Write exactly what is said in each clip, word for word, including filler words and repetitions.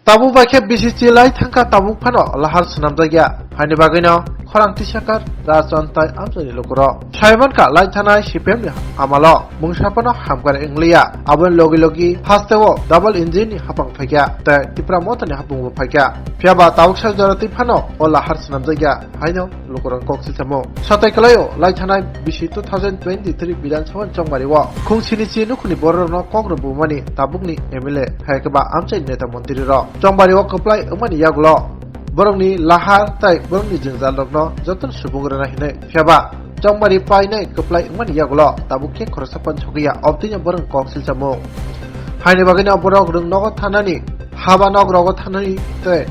Tabuk bai khe bisi chilai thangkha, tabuk phano lahar swnamjakya. Haini bagwino khorang tisakar Rajchand tai amchaini lukurok. Saimankha lai thanai C P M ni amalo mungsa phano hamkar wngliya. Aboni logi logi hasteo double engine ni hapang phaikha tei Tipra Motha ni hapung bo phaikha. Phiyaba tabuksa jora twi phano o lahar swnamjakya haino lukurok kok silchamo. Satai kwlaio lai thanai bisi two thousand twenty-three Bidhan Sabha ni chongmari o khungsini chi nukhuni bororokno kok rwbumani tabukni M L A hai khe ba amchaini neta montrirok. Chongmari o kwplai wngmani yagulo borokni lahar tai borokni jwngjalrokno jotono subung rwna hinwi phiyaba chongmari painai kwplai wngmani yagulo tabuk khe khoroksa phano sokya, obtwino borok kok silchamo. Haini bagwino borok rwng nogo thanani, haba nok rogo thanani tei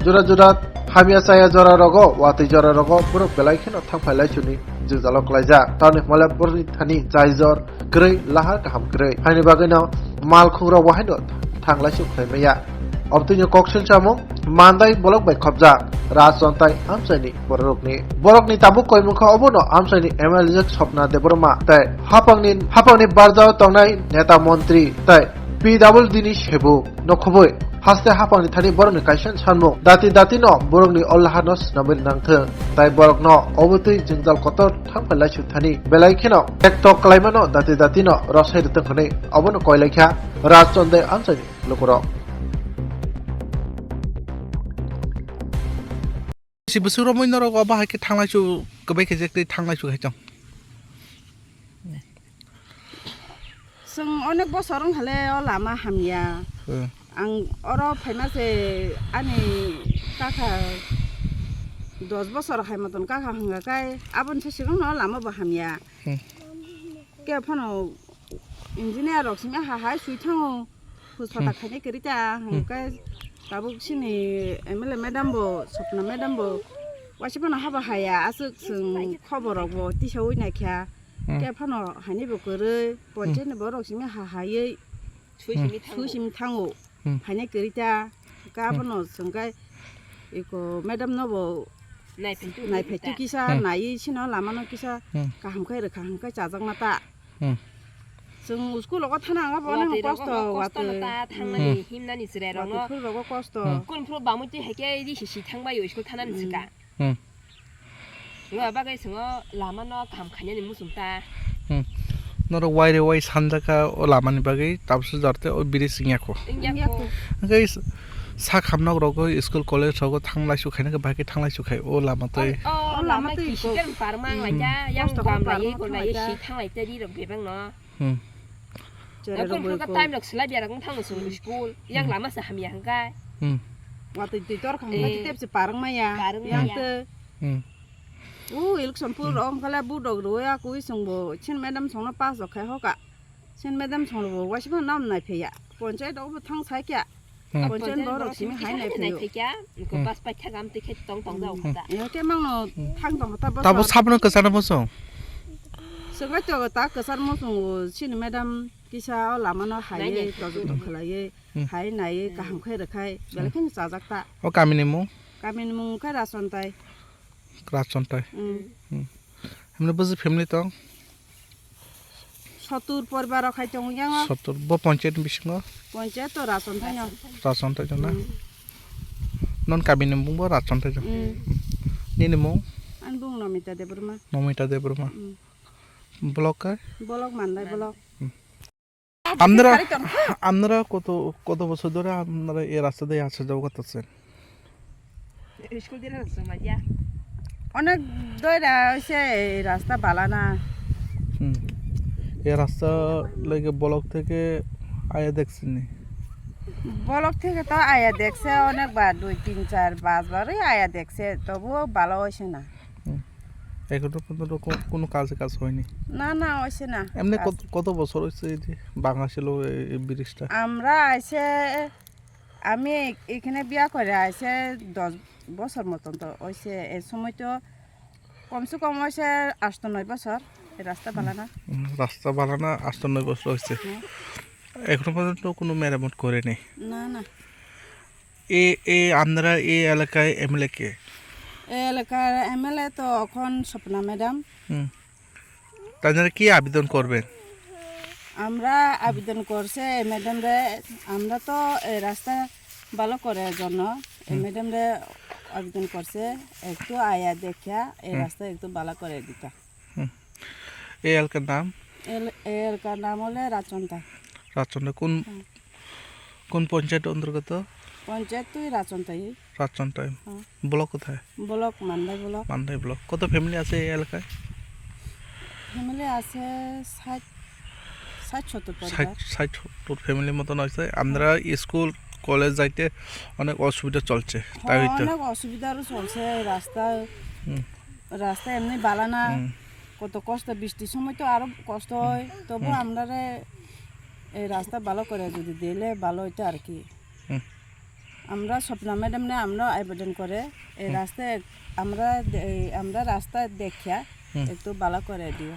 jora jora hamya chaya jora rogo, watwi jora rogo borok belai kheno thangphai laisuni jwngjalo klaijak. Tamni hwnle borokni thani jaijor kwrwi, lahar kaham kwrwi. Haini bagwino malkhungrok bo haino thanglaisu khlai maya. Obtwino kok silchamung mandai bolok bai khopjak Rajchand tai amchaini bororokni. Borokni tabuk koimungkha obono amchaini M L A Swapna Debbarma tei hapangni, hapangni barjao tongnai neta montri tei P W D ni sebuk no khobwi haste hapangni thani borokni kaisa sanmung dati dati no borokni o lahar no swnamwi nangthwng tai borokno obotwi jwngjal kotor thangphai laisuk thani belai kheno ektok kwlaimano dati dati no rosai rwtwng hwnwi obono koilaikha Rajchand tai amchaini lukurok. Si bwswk romwi norok o bahai khe thanglaisu kwbai khe jek twi thanglaisu hai chong. Chwng onek bosor wng hale o lama hamya. Hmm. Ang oro phaima se ani kaka dos bosor hai moton kaka hwnga kai aboni se swkang no o lama bo hamya. Hmm. Khe phano engineer rok simi ha hai swi thango. Phus pata Hmm. khainai kwrwi ta Hmm. hwnga kai tabuk sini M L A madam bo, Swapna madam bo waisa phano haba haya aswk chwng khobor rok bo tisaui naikha. Hmm. Khe phano hainai bo kwrwi ponchayat ni borok simi ha haiwi Sui Hmm. simi thango. Sui simi thango. Hmm. Hainai kwrwi ta. Khe Hmm. abono chwng kai iko madam no bo Naiphai tu naiphai tu kisa Hmm. naiwi sino lama no kisa Hmm. kaham khai rwkha hwn khe chajakna ta. Hmm. Chwng school rogo thana ang bo Watwi nang rogo kosto, kosto watwi. no ta thangnani Hmm. himnani chwrai Watwi rokno. Phul rogo kosto. Hmm. School phuru bamwi twi hai khe risi si thangbai o school thanani Hmm. swkang. Hmm. Wngma bagwi chwng o lama no kaham khainani muchung ta. Hmm. Norok wai re wai sanjak kha o lama ni bagwi tabukhe jor tei o bridge wngya kho. Wngya kho. Wngkhe s-, sak hamnok rogo school college rogo thanglai su khaina khe bahai khe thanglai su khai o lama tei. O, o O lama lama tei twi ko- sikel parma Hmm. wnglaikha, yang Kosto khe bam laiwi parma gol laiwi wnglaikha. Si thanglai tei ri rok bebak no. Hmm. Chwrai Ekdom rok bai khe ko- time rok swlai biya rok wng thango chwng Hmm. school. Yang Hmm. lama se hamya hwnkhe. Hmm. Watwi twi tor khang Eh. khe tei se parwng maya. Parwng Yang maya. tei Hmm. O election pur Hmm. rok wngkha le budok rwui akui chwngbo chin madam songno pass rok khai hoka. Chin madam songno bo waisa phano nam nai phaiya. Ponchayat rok bo thang sai kya. Hmm. Ponchayat Ponchayat borok borok simi simi hai hai nai hai nai phaio. phai kya. Ko Hmm. pass paikha gam tei khe tong tong jao Hmm. kha ta. Ino khe mangno Hmm. thang tong kha ta bwsa. Tabo sabno kwchana bosong. Swngwai to ta kwchar mosong o chini madam kisa o lama no hai Nai ye nai to phai. to khlai ye Hmm. hai nai ye Hmm. kaham khai rwkhai belai Hmm. kheno chajak ta. O kamini mung? Kamini mung khe Rason tai. Rajchand tai. Hmm. Hmm. Himne buji family tong? Sotur poribar rok hai tongo yang o. Sotur bo ponchayat ni bisingo? Ponchayat to Rajchand tai no. Rajchand tai no na? Hmm. Non kamini mung bo Rajchand tai no? Hmm. Nini mung? Ani bung Nomita Debbarma. Nomita Debbarma. Hmm. Block kai? Block Mandai block. Hmm. আপনারা, আপনারা কত, কত বছর ধরে আপনারা এই রাস্তা দিয়ে আসা যাওয়া করতেছেন? স্কুল দিয়ে আসছে, মাইয়া। অনেক দূরে হইছে এই রাস্তা বালা না। হুম। এই রাস্তা লাগে ব্লক থেকে আয়া দেখছেন নি? ব্লক থেকে তো আয়া দেখছে অনেকবার, দুই, তিন, চার, পাঁচবারই আয়া দেখছে, তবুও ভালো হইছে না। হুম। এখনো পর্যন্ত কো-, কোনো কাজে কাজ হয়নি? না, না, হইছে না এমনি কাজ। কত, কত বছর হইছে এই যে ভাঙা ছিল এই, এই ব্রিজটা? আমরা আইছে, আমি এ-, এখানে বিয়া করে আইছে দশ বছর মতন তো হইছে। এ সময় তো কমসে কম হইছে আট নয় বছর এই রাস্তা বানানো। হুম, রাস্তা বানানো আট নয় বছর হইছে। হ্যাঁ। এখনো পর্যন্ত কোনো মেরামত করেনি? না, না। এ, এ, আপনারা এই এলাকায় এমএলএ কে? এই এলাকার এমএলএ তো এখন স্বপ্না ম্যাডাম। হুম। তাই জন্য কি আবেদন করবেন? আমরা আবেদন করছে এই ম্যাডামরে, আমরা তো এই রাস্তা ভালো করার জন্য এই হুম। ম্যাডামরে আবেদন করছে, একটু আয়া দেখিয়া এই হুম। রাস্তা একটু ভালো করে দিতা। হুম। এই এলাকার নাম? এল-, এই এলাকার নাম হলে রাচন্তা। রাচন্তা কোন, হুম। কোন পঞ্চায়েত অন্তর্গত? পঞ্চায়েত তুই রাচন্তাই। রাচন্তায়। হ্যাঁ। ব্লক কোথায়? ব্লক মান্দাই ব্লক। মান্দাই ব্লক। কত ফ্যামিলি আছে এই এলাকায়? ফ্যামিলি আছে ষাট, ষাট সত্তর পরিবার। ষাট, ষাট সত্তর ফ্যামিলির মতন আছে। আমরা স্কুল, কলেজ যাইতে অনেক অসুবিধা চলছে, তাই হ্যাঁ, হয়তো। অনেক অসুবিধারও চলছে রাস্তা। হুম। রাস্তা এমনি বালা না। হুম। কত কষ্ট, বৃষ্টির সময় তো আরো কষ্ট হুম। হয়। তবু হুম। আমরারে এই রাস্তা ভালো করে যদি দিলে ভালো হইতো আর কি। হুম। আমরা স্বপ্না ম্যাডাম না, আমরা আবেদন করে এই হুম। রাস্তা এক-, আমরা দে-, এই আমরা রাস্তা দেখিয়া হুম। একটু ভালো করে দিও।